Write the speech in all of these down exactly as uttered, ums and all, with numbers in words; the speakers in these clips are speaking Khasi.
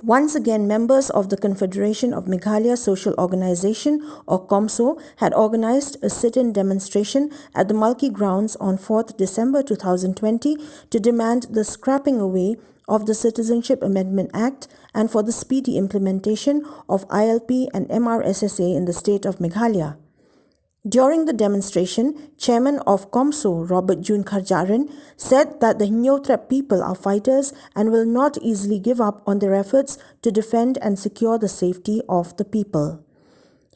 Once again, members of the Confederation of Meghalaya Social Organization, or COMSO, had organized a sit-in demonstration at the Malki grounds on fourth December two thousand twenty to demand the scrapping away of the Citizenship Amendment Act and for the speedy implementation of I L P and M R S S A in the state of Meghalaya. During the demonstration, chairman of COMSO, Robert June Kharjahrin, said that the Hynñiewtrep people are fighters and will not easily give up on their efforts to defend and secure the safety of the people.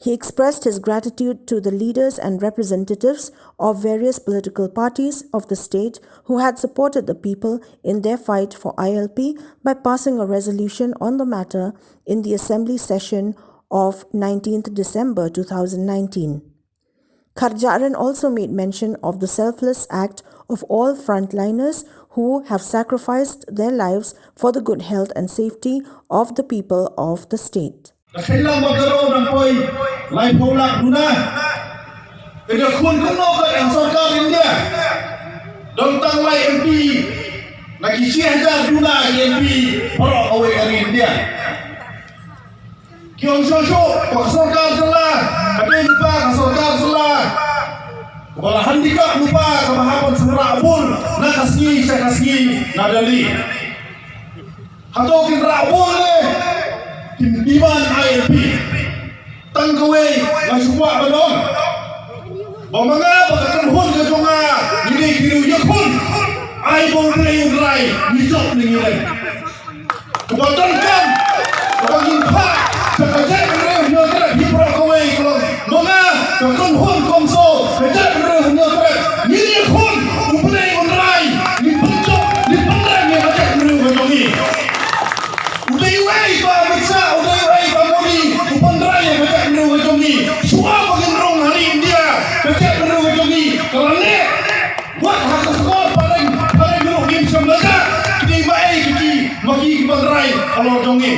He expressed his gratitude to the leaders and representatives of various political parties of the state who had supported the people in their fight for I L P by passing a resolution on the matter in the assembly session of nineteenth December two thousand nineteen. Kharjahrin also made mention of the selfless act of all frontliners who have sacrificed their lives for the good health and safety of the people of the state. Ka khynnah ba ka roi dang poi laiphew lak duna. Ka jingkhun kumno ka ïa sorkar India. Dang tang lai M P na ki shi hajar duna ki M P baroh kawei ka ri India. Ki ong shuh shuh ba ka sorkar jylla, ka dei lypa ka sorkar jylla kaba la handicap lypa kaba hap ban shu rah bun na ka sngi sha ka sngi na Delhi. Hato kin rah bun ne kin demand I L P? Tang kawei nga shu kwah ban ong ba ma nga bad ka kynhun ka jong nga ngi dei ki riew ïakhun. Ai ba U Blei un rai, ngi jop ne ngi rem. Kaba donkam kaba ngin phah sha ka jaitbynriew Hynñiewtrep hi baroh kawei ka long, ma nga ka kynhun COMSO ka jaitbynriew Hynñiewtrep ngin ïakhun. U Blei un rai, ngin pynjop, ngin pynrem ïa ka jaitbynriew ka jong ngi. U dei uei uta Amit Shah, u dei uei uta Modi u pynrem ïa ka jaitbynriew ka jong ngi? Shuwa ba ngin rung ha ri India ka jaitbynriew ka jong ngi ka la leh. Wat ha ka shnong Phareng, Phareng ruh ngim shym la jah. Ki dei ma ei ki, ki ma ki ki pynrem halor jong ngi?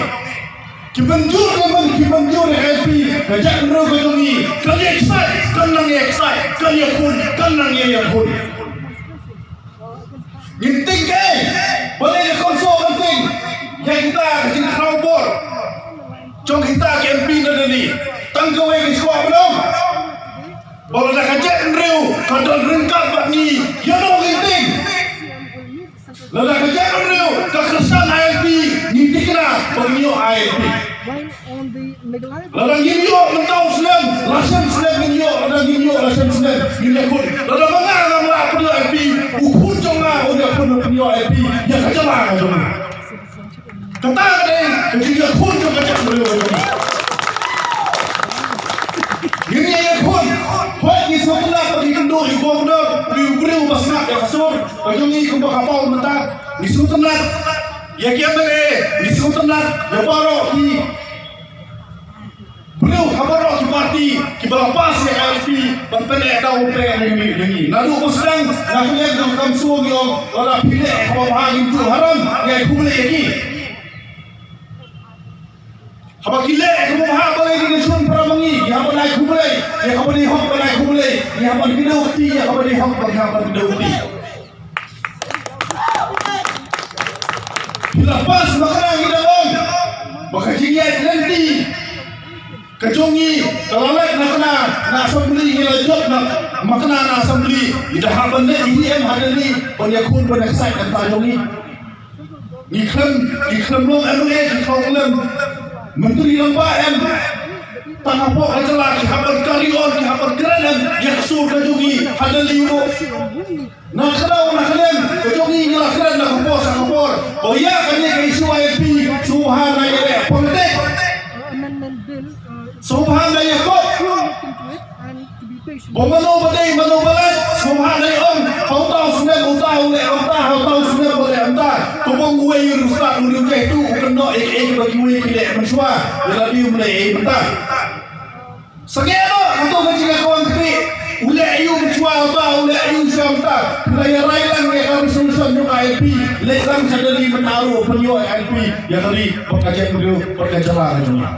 Ki pynjur, ki pyn, ki pynjur ïa ka I L P, ka jaitbynriew ka jong ngi kan ïa excite, kan nang ïa excite, kan ïakhun, kan nang ïa ïakhun. Ngin tieng kaei? Balei ka COMSO kan tieng ïa kita ka jingkhraw bor jong kita ki M P na Delhi? Tang kawei ka shuwa ba long ba lada ka jaitbynriew ka don ryngkat bad ngi, ïa no ngin tieng? Lada ka jaitbynriew ka kyrshan I L P, ngin thikna ba ngin ïoh I L P. Lada ngim ïoh mynta u snem, la shem snem ngin ïoh, lada ngim ïoh la shem snem ngin ïakhun. Lada ma nga ngam lah pynïoh I L P, u khun jong nga un ïakhun, un pynïoh I L P ïa ka jylla ka jong nga. Kata ka dei ka jingïakhun jong ka jaitbynriew ka jong ngi. Ngin ïakhun. Hooid, ngi sngewtynnat ba ki kynduh ïa u Governor, u dei u briew uba sngap ïa ka sur ka jong ngi kumba ka paw mynta. Ngi sngewtynnat ïa ki M L A, ngi sngewtynnat ïa baroh ki briew ha baroh ki party kiba la pass ïa ka I L P ban pyneh daw pyneh ïa ngi, ïa ngi. Naduh ba sdang na ka liang jong ka COMSO ngi ong lada phi leh kaba bha ngin duh haram, ngi ai khublei ïa ki. Haba ki leh kaba bha balei ngin shun para ma ngi? Ngi hap ban ai khublei, ngi hap ban ai hok ban ai khublei, ngi hap ban kdew kti ïa kaba dei hok, ngi hap ban kdew kti. Phi la pass, ma kane ngi dang ong ba ka jingïaid lynti ka jong ngi ka la leit na kane na assembly, ngi la jop na ma kane na assembly. Ngi da hap ban leit E D M ha Delhi ban ïakhun ban excite na ka jong ngi. Ngi khlem, ngi khlem long M L A, ngi khlem long Myntri Rangbah em. Tang hapoh ka jylla ki hap ban carry on, ki hap ban kren em ïa ka sur ka jong ngi ha Delhi ruh. Na kata na kata ka jong ngi ngi la kren na ka por sha ka por. Ba ïa kane ka issue I L P sngewbha na ïa leh politik. Sngewbha na ïa kop. Ba mano ba dei mano ba leh, sngewbha na ïa ong. Ha uta u snem uta u leh ymta, ha uta u snem u leh ymta. Ka bong uwei u riewstad u riewjaituh u kynnoh ïa kaei kaba kiwei ki leh mynshuwa. Ïa lade um leh ei mynta. Sangeh noh, kato ka jingïakawang kti. U leh aïu mynshuwa uta, u leh aïu shuwa mynta. Phi la ïa rai lang ïa ka resolution jong ka I L P. Leit lang sha Delhi mynta ruh pynïoh ïa I L P ïa ka ri bad ka jaitbynriew bad ka jylla ka jong ngi.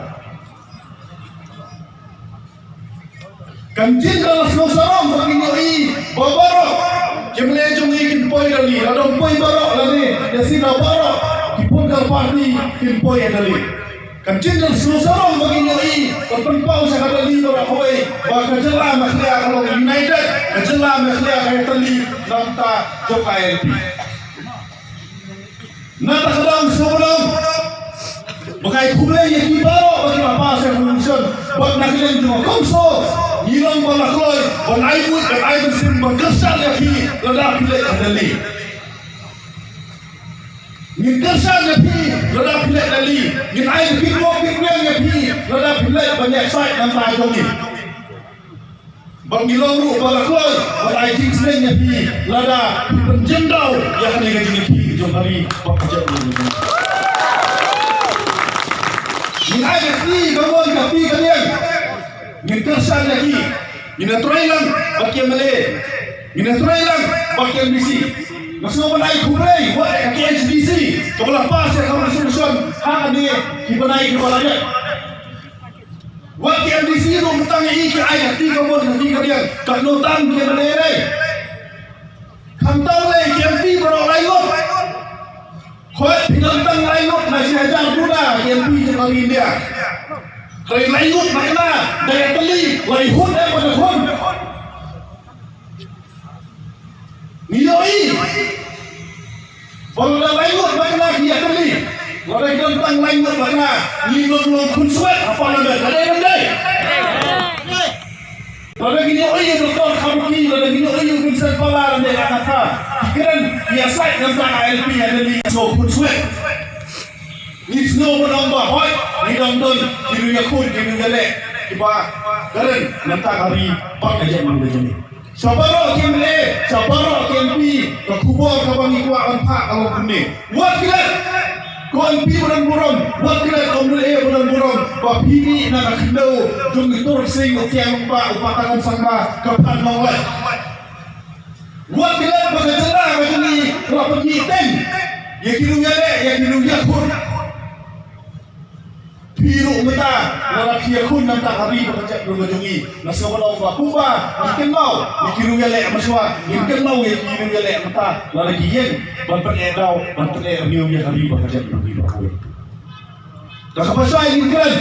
Kan jin da la sngewsarong ba ngin ïohi ba baroh ki M L A jong ngi kin poi Delhi, la dang poi baroh lane ïa sida baroh ki pun Party kin poi ha Delhi. Kan jingdon sngewsarong ba ngi ïohi, kan pynpaw sha ka Delhi baroh kawei ba ka jylla Meghalaya ka long united, ka jylla Meghalaya ka ïatylli na ka bynta jong ka I L P. Na kata ka daw sngewbha ba ngi ai khublei ïa ki baroh ba ki la pass ïa ka resolution bad na ka liang jong ka CoMSO ngi long ba la kloi ban ai buit ban ai mynsiem ban kyrshan ïa ki lada phi leit ha Delhi. Ngin kyrshan ïa phi lada phi leit Delhi. Ngin ai ka kitbok kitbiang ïa phi lada phi leit ban ïasaid na ka bynta jong ngi. Bad ngi long ruh ba la kloi ban ai jingsneng ïa phi lada phi pynjemdaw ïa kane ka jingïakhih jong ka ri bad ka jaitbynriew. Ngin ai ka kti kamon ka kti kadiang. Ngin kyrshan ïa ki. Ngin ïatrei lang bad ki M L A. Ngin ïatrei lang bad ki M D C. Nga sngewbha ban ai khublei wat ïa ka K H A D C kaba la pass ïa ka resolution ha kane ki bnai kiba la dep. Wat ki M D C ruh mynta ngi ïohi ki ai ka kti kamon ka kti kadiang, katno tam ki M L A. Khamtam lei ki M P baroh lai ngut. Hooid, phi don tang lai ngut na shi hajar duna ki M P jong ka India. Hynrei lai ngut na kane da ïatylli, lai hun eh ba da hun. Ngi ïohi ba lada lai ngut na kane ki ïatylli, lada ki don tang lai ngut na kane, ngin long long khunswet ha Parliament, ka dei ne em dei? Lada ngi ïohi ïa u Doctor Kharbuki, lada ngi ïohi ïa u Vincent Pala, lada ka kata ki kren ïasaid na ka bynta I L P ha Delhi, ngi sngew khunswet. Ngi sngew ban ong ba hooid ngi dang don ki riewïakhun, ki riewïaleh kiba kren na ka bynta ka ri bad ka jaitbynriew jong ngi. Sha baroh ki M L A, sha baroh ki M P, ka khubor kaba ngi kwah ban phah ka long kumne. Wat klet, ko M P ba don burom, wat klet ko M L A ba don burom, ba phi mih na ka khyndew jong i Tursing, u Kiang Lyngba, u Bah Tangam Sangma, ka Phadnong West. Wat klet ba ka jylla ka jong ngi ka la pynmih teng ïa ki riewïaleh, ïa ki riewïakhun. Phi ruh mynta lada phi ïakhun na ka bynta ka ri bad ka jaitbynriew ka jong ngi, nga sngewbha ban ong ba kumba ngi kynmaw ïa ki riewïaleh mynshuwa, ngin kynmaw ïa ki riewïaleh mynta lada ki ïeng ban pyneh daw, ban pyneh riew ïa ka ri bad ka jaitbynriew ka jong ngi. Da kaba shai ngin kren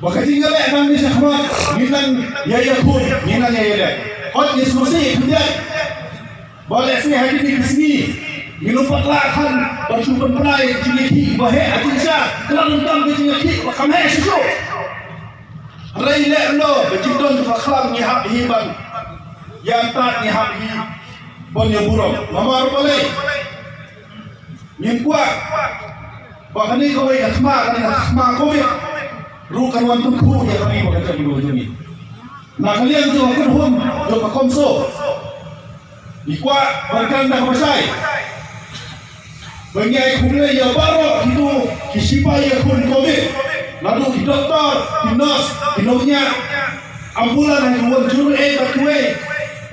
ba ka jingïaleh nangne shakhmat ngin nang ïa ïakhun, ngin nang ïa ïaleh. Hooid, ngi sngewsih khyndiat ba lehse ha kine ki sngi ngin ym pat lah khan ban shu pynpra ïa ka jingïakhih ba heh ha jingshisha, ka la donkam ka jingïakhih ba kham heh shuh shuh. Hynrei leh ynda ka jingdon jong ka khlam ngi hap hi ban ïa yntat, ngi hap hi ban ïa burom. Namar balei? Ngim kwah ba kane kawei ka thma, kane ka thma Covid ruh kan wan tyngkhuh ïa ka ri bad ka jaitbynriew jong ngi. Na ka liang jong ka kynhun jong ka CoMSO, ngi kwah ban kren da kaba shai ba ngi ai khublei ïa baroh kito ki shipai ïakhun Covid, naduh ki doktor, ki nurse, ki nongñiah, ambulance, ha ki ward, jur eh bad kiwei.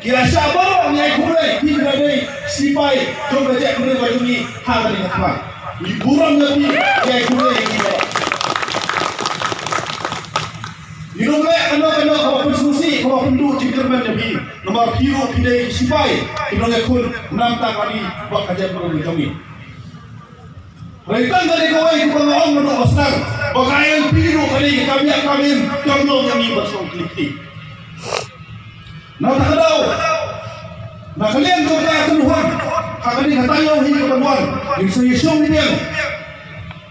Ki ASHA baroh ngi ai khublei, ki la dei shipai jong ka jaitbynriew ka jong ngi ha kane ka thma. Ngi burom ïa phi, ngi ai khublei ïa phi baroh. Ngin ym leh kano kano kaba pynsngewsih, kaba pynduh jingkyrmen ïa phi. Namar phi ruh phi dei ki shipai, ki nongïakhun na ka bynta ka ri bad ka jaitbynriew ka jong ngi. Hynrei tang kane kawei kaba nga ong naduh ba sdang, ba ka I L P ruh ka dei ka kam ïa kam im, kam long ïa ngi ban song klik kti. Na kata ka daw, na ka liang jong ka kynhun, ha kane ka taïew hi kaban wan, ngin sa ïashong biang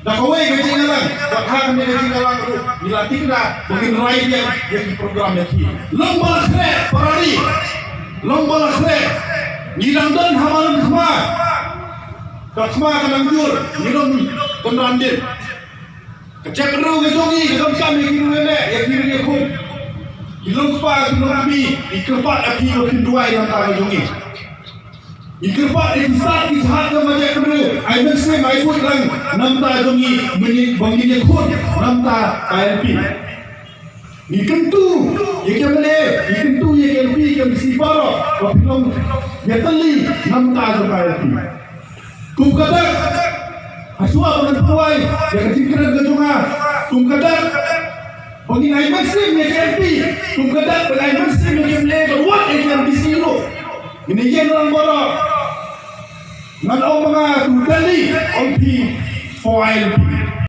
da kawei ka jingïalang, bad ha kane ka jingïalang ruh ngi la thikna ba ngin rai biang ïa ki program ïa ki. Long ba la khreh para ri, long ba la khreh, ngi dang don ha madan thma. Ka thma ka nang jur, ngi long kynran dien. Ka jaitbynriew ka jong ngi ka donkam ïa ki riewïaleh, ïa ki riewïakhun. Ki long kpa, ki long kmie, ngi kyrpad ïa phi ba phin duwai na ka bynta ka jong ngi. Ngi kyrpad ïa ki stad ki jhat jong ka jaitbynriew, ai mynsiem ai buit lang na ka bynta jong ngi, ba ngin ïakhun na ka bynta ka I L P. Ngi kyntu ïa ki M L A, ngi kyntu ïa ki M P, ki M D C baroh, ba phin long ïatylli na ka bynta jong ka I L P. Kum ka dak, hashwa ba ngan pynduwai ïa ka jingkren ka jong nga, kum ka dak ba ngin ai mynsiem ïa ki M P, kum ka dak ba ngin ai mynsiem ïa ki M L A, bad wat ïa ki M D C ruh. Ngin ïeng lang baroh. Ngan ong ma nga, to Kali, ong phi, four I L P.